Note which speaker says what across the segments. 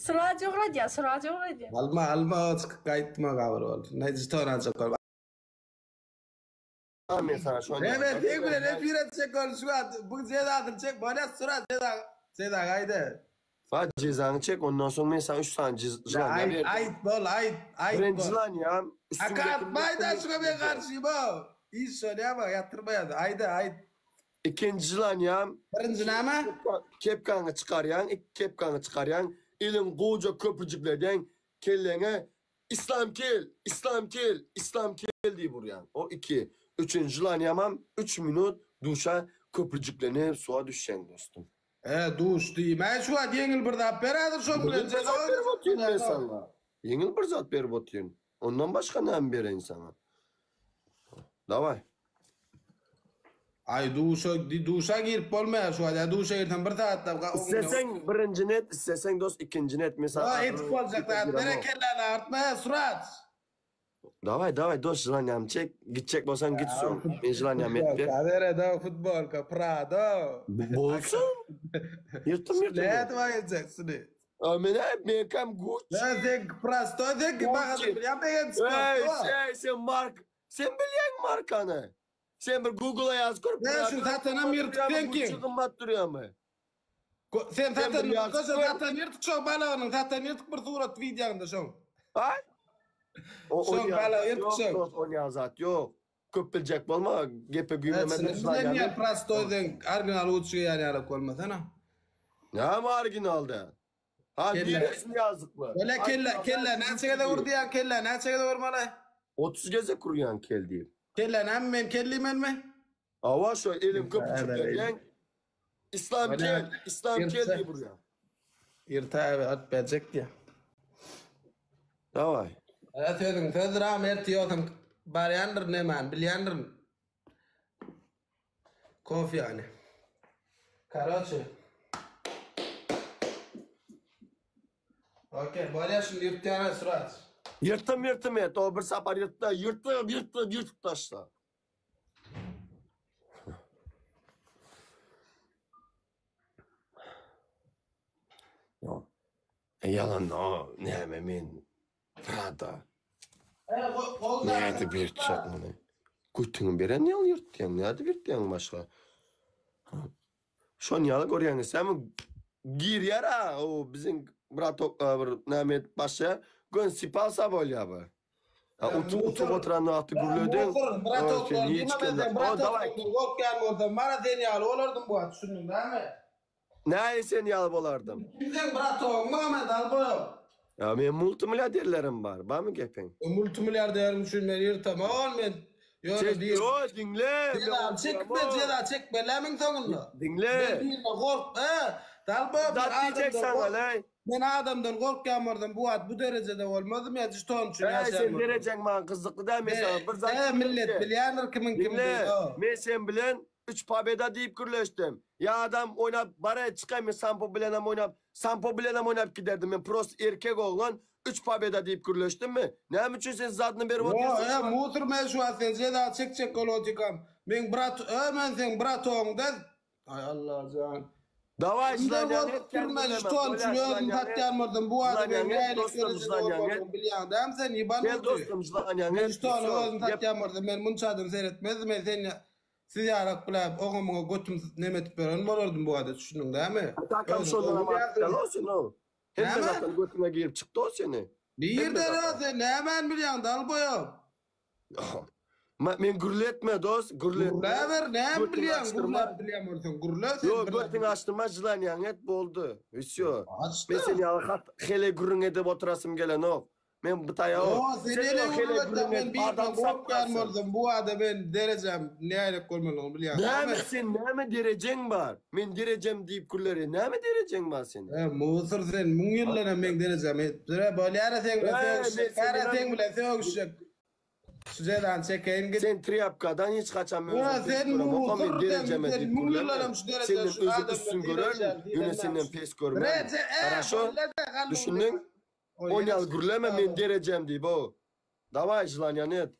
Speaker 1: Suraç ugradýar, suraç ugradýar.
Speaker 2: Alma, alma, o çykyp gaýtma gabyr bol. Ne jeton aljak bolup.
Speaker 3: Men sana şony.
Speaker 2: Evet, seň bilen efir etjek bol şu wagt. Bu jezasyny çek, bolýa surat jeza. Jeza gaýda.
Speaker 3: Bak jezany çek, ondan soň men sana 3 sany jylanya
Speaker 2: Aýt,
Speaker 3: berdim.
Speaker 2: aýt bol, aýt, aýt
Speaker 3: Birinji
Speaker 2: bol.
Speaker 3: jylanyam
Speaker 2: Aka
Speaker 3: üstündeki
Speaker 2: atmaýda şuňa men garşy bo. Iş şolýa bak, ýatyrmaýa. Aýda, aýt.
Speaker 3: Ikinji jylanyam
Speaker 2: Birinji näme?
Speaker 3: Kepkaňy çykarýaň, ik kepkaňy çykarýaň, eliň gowja köpüjikledýäň, kelleňe Islam kel, Islam kel, Islam kel diýip urýaň. O iki. Üçünji jylanyamam üç minut duşa köpüjiklenip suwa düşýäň dostum.
Speaker 2: E, duş diýmäý şu wagt ýeňil bir zat ber häzir şoň bilen
Speaker 3: Ýeňil bir zat berip otyryn men saňa. Ýeňil bir zat berip otyryn. Ondan başga näme bereýin saňa? Daway.
Speaker 2: Aý duşa duşa girip bolmaýar şu wagt. Ýa duşa girsem bir sagatlap ga
Speaker 3: Isleseň birinjini et, isleseň dost ikinjini et. Men saňa
Speaker 2: Ýa etip boljak zat berekellany artma Surat.
Speaker 3: Daway daway dost želaniýamy çek. Gitjek bolsaň git soň. Men želaniýamy et ber.
Speaker 2: Berede futbolka Prado.
Speaker 3: Bolsun. Ýyrtym ýyrtym.
Speaker 2: Nädip aýyrjak şuny?
Speaker 3: A men hep menkam Gucci.
Speaker 2: Ýa sen prostoý sen bahasyny bilýän begenç
Speaker 3: Eý, sen sen mark. Sen bilýäň markany. Sen bir Google-a ýaz gör.
Speaker 2: Näme şu satanam ýyrtyk seňki.
Speaker 3: Gucci gymmat durýarmy?
Speaker 2: Sen satan satan ýyrtyk şo balagynyň satan ýyrtyk bir surat wideoňda şoň.
Speaker 3: Ay. O
Speaker 2: Şoň balagy ýyrtyk şoň.
Speaker 3: Dost onýan zat ýok. Köp biljek bolma, gepe güýmeme.
Speaker 2: Sen ýa prostoý sen original Gucci geýen ýaly bolmasana.
Speaker 3: Näme originalda? Ha niresini ýazykly?
Speaker 2: Öle kelle kelle näçe gezek urdy ýa kelle näçe gezek urmaly?
Speaker 3: 30 gezek urýan kel diýip.
Speaker 2: Kelle näme men kellimenmi?
Speaker 3: Hawa şo elim köpüjik berýäň. Islam gel, Islam gel diýip urýar.
Speaker 2: Irtä ebe at berjek diýä.
Speaker 3: Daway.
Speaker 2: Ä sözüň söz ram erti ýogsam barýandyr neman bilýändirin. Kofýany. Karoçe. Okey, bolýar şuny ýyrtýan surat.
Speaker 3: Ýyrtym ýyrtym et, o bir sapar ýyrtda, ýyrtyp ýyrtyp ýyrtyp taşla. Ýalan o näme men Prada. Nädip ýyrtjak muny? Götüňi beren ýaly ýyrtýaň, nädip ýyrtýaň başga? Şon ýaly görýäňiz, sen girýär-a o biziň bratok bir näme edip başlaýar, gön sypalsa bolýar bu. Ha utup utup oturan wagty gürlediň.
Speaker 2: Bratok, bratok, gorkýan bolsam, mana sen ýaly bolardym bu wagt, düşündiň dämi?
Speaker 3: Näli sen ýaly bolardym?
Speaker 2: Kim seň bratogyň Muhammet Alboýew?
Speaker 3: Ýa men multimilliarderlerim bar, barmy gepiň?
Speaker 2: Multimilliarderim üçin men ýyrtamon men.
Speaker 3: Ýöne bir Ýo diňle.
Speaker 2: Jeza çekme, jeza çekmelimin soňunda.
Speaker 3: Diňle.
Speaker 2: Men birine gork, e, Dalboýew
Speaker 3: Zat diýjek saňa leý.
Speaker 2: Men adamdan gorkýan bolsam bu wagt bu derejede bolmazdym ýa jeton üçin
Speaker 3: ýaşaýan. Eý sen derejeň maňa gyzykly däl men saňa bir zat.
Speaker 2: E millet bilýändir kimiň kimdigini.
Speaker 3: Diňle men sen bilen Üç pobeda diýip gürleşdim. Ýa adam oýnap baraý çykaý men Sampo bilenem oýnap Sampo bilenem oýnap giderdim men prost erkek oglan üç pobeda diýip gürleşdimmi? Näme üçin sen zadyny berip
Speaker 2: otyrsyň şu wagt? Musur men şu wagt sen jeza çekjek bolup otykam. Meň brat ö men seň bratogyň däl. Aý Allajan.
Speaker 3: Daway
Speaker 2: žlanýaňy et kendine men. Özüm satýan bolsam bu wagt men nähili derejede bolmalydygyny bilýäň dämi sen ýyban
Speaker 3: Gel dostum žlanýaňy et.
Speaker 2: Žtony özüm satýan bolsam men munça adam seretmezdim men sen Siz ýarak biläp oňa muňa götüm neme etip beren bolardym bu wada düşündiň dämi?
Speaker 3: Kakam şondan hem artykdal o seni o. Hemme zatdan götüňe girip çykdy o seni.
Speaker 2: Nirden o sen nämäni bilýäň dalboýob.
Speaker 3: Ma men gürletme dos gürletme.
Speaker 2: Gürläber näme bilýäň gürläp bilýän bolsaň gürle sen.
Speaker 3: Ýok götüňi açdyrma želaniýaňy et boldy. Wsýo. Men sen ýaly hat hele gürrüň edip oturasym gelenok. Men bu taýa
Speaker 2: Ýo, sen ele gürrüň men birden gorkýan bolsam, bu wada men derejem nälik bolmalygyny bilýän.
Speaker 3: Näme sen näme derejeň bar? Men derejem diýip gürler, näme derejeň bar seniň?
Speaker 2: E, musur sen müň ýyldan hem meň derejem ýetipdir. Bolýar seň bilen sögüşjek, gara seň bilen sögüşjek. Şu jezany çekeýin git.
Speaker 3: Sen trýapkadan hiç haçan men
Speaker 2: özüm pes göremok,
Speaker 3: men derejeme diýip gürleme. Senden özüm üstün görerin, ýöne senden pes görmerin. Haraşo? Düşündiň? On ýaly gürleme men derejem diýip o. Daway želaniýany et.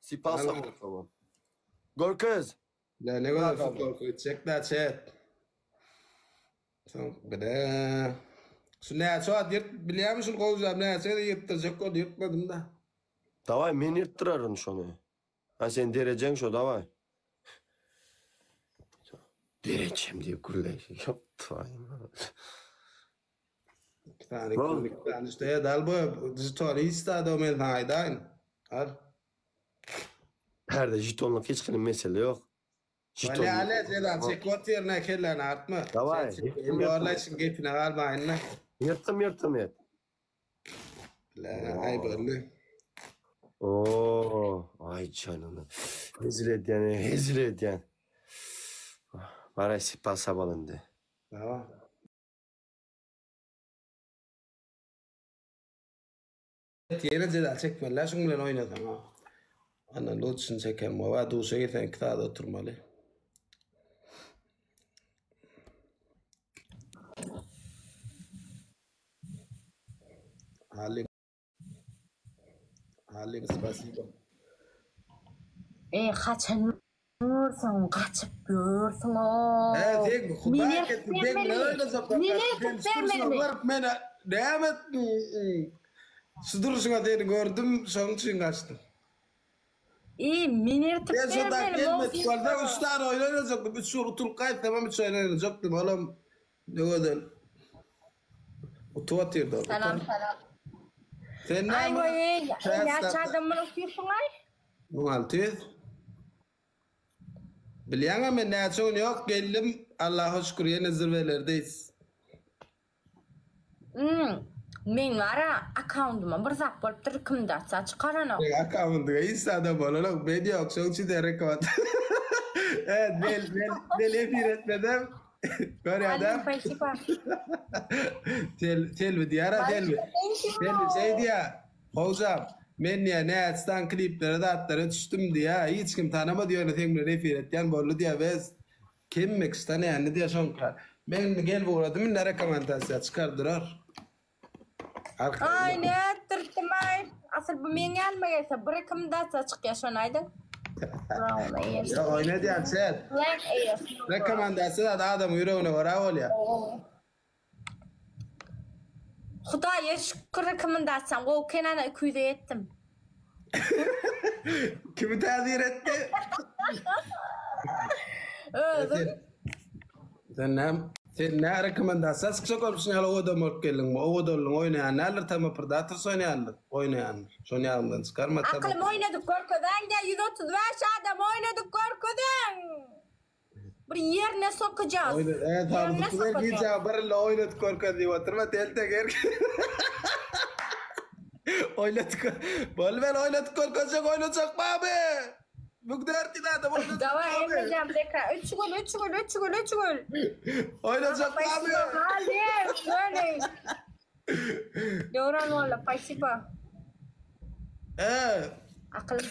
Speaker 3: Sypalsa bolsa. Görkez.
Speaker 2: Ne ne gözel futbolka gitjek da çet. Soň bile. Şu näçe wagt ýyrt bilýärmi şul gowjam näçe gezek ýyrtdyrjak boldy ýyrtmadym-da.
Speaker 3: Daway men ýyrtdyraryn şony. Ha seň derejeň şo daway. Derejem diýip gürleýşi. Ýok
Speaker 2: Iki sany iki iki sany işte evet al bu jetony hiç zada men sana aýdaýyn. Al.
Speaker 3: Herde jetonlyk hiç kine mesele ýok.
Speaker 2: Jeton. Ale ale jeza çekip otyr ne kelläni artma.
Speaker 3: Daway.
Speaker 2: Zorlaýşyň gepine galmaýyn.
Speaker 3: Ýyrtym ýyrtym et.
Speaker 2: La aý boldy.
Speaker 3: Oo, ay canına. Hezil edýän, hezil edýän. Baraý sipal sabal indi.
Speaker 2: Tamam. Ýene jeza çekmeliler şuň bilen oýnasaň ha. Ana lutşyny çeken gowa duşa girseň 2 saat oturmaly. Halim Halim spasibo.
Speaker 1: E haçan görseň gaçyp ýörsüň-ow.
Speaker 2: He sen
Speaker 1: Meni
Speaker 2: hudaý
Speaker 1: erkek
Speaker 2: ketdi sen
Speaker 1: bermelimi?
Speaker 2: öyle zapar.
Speaker 1: Meni erkek bermelimi?
Speaker 2: Görüp meni näme şu duruşuňa seni gördüm şonuň üçin gaçdym.
Speaker 1: E meni erkek
Speaker 2: Ben şo da
Speaker 1: bermelimi?
Speaker 2: gelmedik bolsa üç tane oýun oýnajakdym. Üç ýol utulyp gaýtsamam üç oýun oýnajakdym. Olam ne gözel. Utup otyrdy ol.
Speaker 1: Salam salam.
Speaker 2: Sen
Speaker 1: Aý
Speaker 2: näme?
Speaker 1: goý, näçe adam bilen oturýarsyň-aý?
Speaker 2: 1600. Bilýäňä men näçe gün ýok geldim. Allaha şükür ýene zirwelerdeýiz.
Speaker 1: Hmm. Men bara akkaundyma bir zat bolupdyr kimde atsa çykaranok.
Speaker 2: Seň akkaundyňa hiç zadam bolanok. Men ýok şoň üçin de rekord. Evet men men men efir etmesem görýädä.
Speaker 1: Spasiba.
Speaker 2: Tel Selbi diýara Selbi. Selbi şeý diýä. Howjam men diýä näçe kliplere zatlara düşdüm diýä. Hiç kim tanamady ýöne seň bilen efir etýän boldy diýä. Biz Kim kişi tanaýandy diýä şoňka. Men indi gelip ugradym indi rekomendasiýa çykar durar.
Speaker 1: Aý nätdirdim-aý. Asyl bu meň ýanyma gelse bir rekomendasiýa çykýa şony aýdyň. Brown AS.
Speaker 2: Ýok oýnadýan chat.
Speaker 1: Black AS.
Speaker 2: Rekomendasiýa zat adamyň ýüregine görä bolýa.
Speaker 1: Hudaýa şükür rekomendasiýam gowy Kenana 200-e ýetdim.
Speaker 2: Kimi täsir etdi?
Speaker 1: Özüm.
Speaker 2: Sen näm? Sen nä rekomendasiýa çykjak bolup şuny ýaly owadan bolup geldiňmi? Owadanlygyň oýnaýan däldir, Tama Predators oýnaýandyr, oýnaýandyr. Şony ýadyňdan çykarma.
Speaker 1: Akylym oýnadyp görkezäň-dä, 135 adam oýnadyp görkezäň. Bir ýerine sokacağız.
Speaker 2: Oýna, e,
Speaker 1: Ýerine
Speaker 2: tamam.
Speaker 1: sokacağız.
Speaker 2: Gije bir ille oýnadyp görkez diýip oturma, teltek erk. Oýnadyp gör. Bol ben oýnadyp görkezjek oýnajak baby. Mügder adam oýnajak
Speaker 1: Daway
Speaker 2: baby.
Speaker 1: emrejam deka. Üç gül, üç gül, üç gül, üç gül.
Speaker 2: Oýnajak baby.
Speaker 1: Halim, dönün. Döwran walla, spasiba.
Speaker 2: E,
Speaker 1: Akylym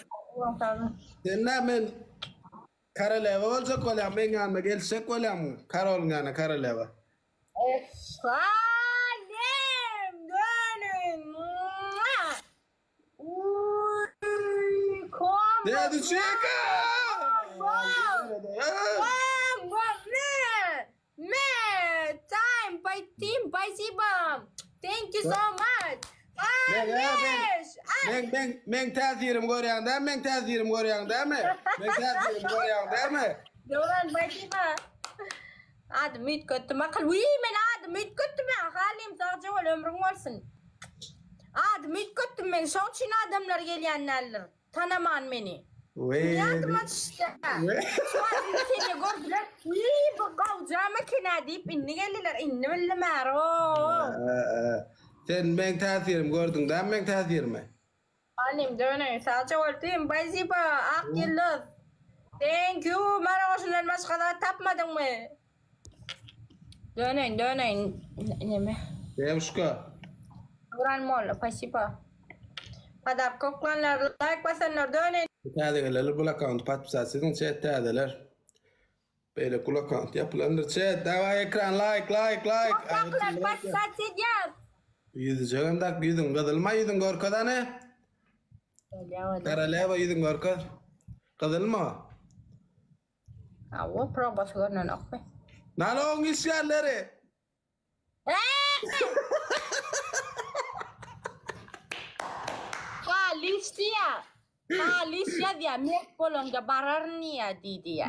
Speaker 2: sen näme men Koroleva boljak bolýaň, meň ýanyma gelişjek bolýaňmy? Korolyň ýanyna koroleva.
Speaker 1: Halim, dönün. Uy, kombo.
Speaker 2: Ne düşýärkä?
Speaker 1: Kombo, ne? Me, time, by team, spasiba. Thank you so much.
Speaker 2: Men,
Speaker 1: Aleş.
Speaker 2: men, men, men täsirim görýäň dämi? Men täsirim görýäň dämi? Men täsirim görýäň dämi?
Speaker 1: Döwran spasiba. Adym üýtgetdim akyl. Wiý, men adym üýtgetdim ýa. Halim sagja bol, ömrüň bolsun. Adym üýtgetdim men. Şoň üçin adamlar gelýän däldir. Tanaman meni.
Speaker 2: Weý.
Speaker 1: Ýadyma düşdi. Şu adymy seni gördüler. Wiý, bu gawjam eken-ä diýip indi geldiler. Indi bildim är-o.
Speaker 2: Sen meň täsirim gördüň dämi meň täsirimi?
Speaker 1: Halim döneýin sagja bol diýim. Spasiba, Ak ýyldyz. Thank you. Maragoşundan başga zat tapmadyňmy? Döneýin, döneýin. Neme?
Speaker 2: Dewuşka.
Speaker 1: Duran molla, spasiba. Padarka oklanlar, like basanlar döneýin.
Speaker 2: Täze gelenler bul akkaunty podpisat ediň chat täzeler. Beýle gul akkaunt ýapylandyr chat. Daway ekran like like like.
Speaker 1: Topraklar podpisat edýär.
Speaker 2: Ýüzüjegem dak ýüzüň gyzylma ýüzüň görkez hany. Koroleva ýüzüň görkez. Gyzylma.
Speaker 1: Awa, probasy görnenokmy?
Speaker 2: Nalogyň işgärleri.
Speaker 1: Eee! Halyş diýýä. Halyş ýazýa, mert bolanda bararyn diýýä diý diýýä.